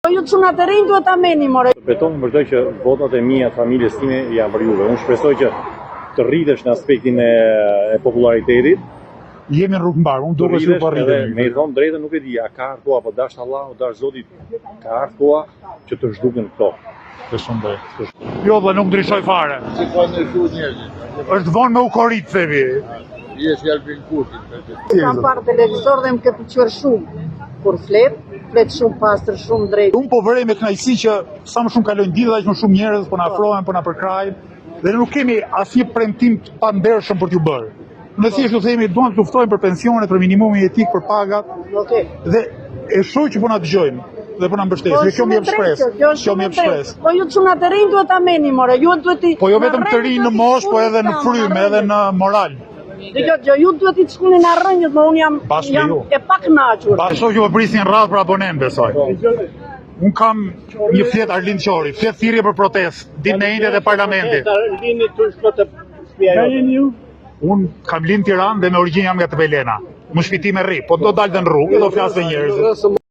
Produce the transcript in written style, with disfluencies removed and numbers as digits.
Po ju çunat e rinj duhet ta merrni more. Të betohem për të që votat e mia të familjes time janë për juve. Unë shpresoj që të rritesh në aspektin e, e popularitetit. Jemi në rrugë mbarë, unë duket se po Edhe rritemi. me i thonë drejtën nuk e di, a ka ardhur koha apo dasht Allahu, dasht Zoti, ka ardhur koha që të zhduken këto. Të shumë drejt. Jo, dhe nuk ndryshoj fare. Si ka ndryshuar njerëzit? Është vonë me u korit, themi. Je si Albin Kurti. Kam parë televizor dhe më ke pëlqyer shumë. Kur flet, flet shumë pastër, shumë drejt. Unë po vërej me kënaqësi që sa më shumë kalojnë ditët, aq më shumë njerëz po na afrohen, po na përkrahin dhe ne nuk kemi asnjë premtim të pandershëm për t'ju bërë. Ne thjesht u themi duam të luftojmë për pensionet, për minimumin jetik, për pagat Okej. dhe e shoh që po na dëgjojnë dhe po na mbështesin. Po Dhe kjo shumë më e jep drejtë shpresë. kjo, kjo është Kjo shumë më e jep drejtë. shpresë. Po ju çunat e rinj duhet ta merrni more. Ju duhet i Po jo vetëm të rinj në moshë, po edhe në frymë, edhe në moral. Dëgjoj, dëgjoj, ju duhet i të shkuni në rrënjët, më unë jam Bashkë me jam ju. e pakënaqur. Pa shoh që po prisnin radhë për abonem, besoj. Unë kam një flet Arlind Qori, flet thirrje për protestë, ditën e enjte te parlamenti. Arlini tu shko të shtëpia jote. Unë kam lind në Tiranë dhe me origjinë jam nga Tepelena. Më shpiti me rri, po do dal dhe në rrugë, do flas me njerëzit.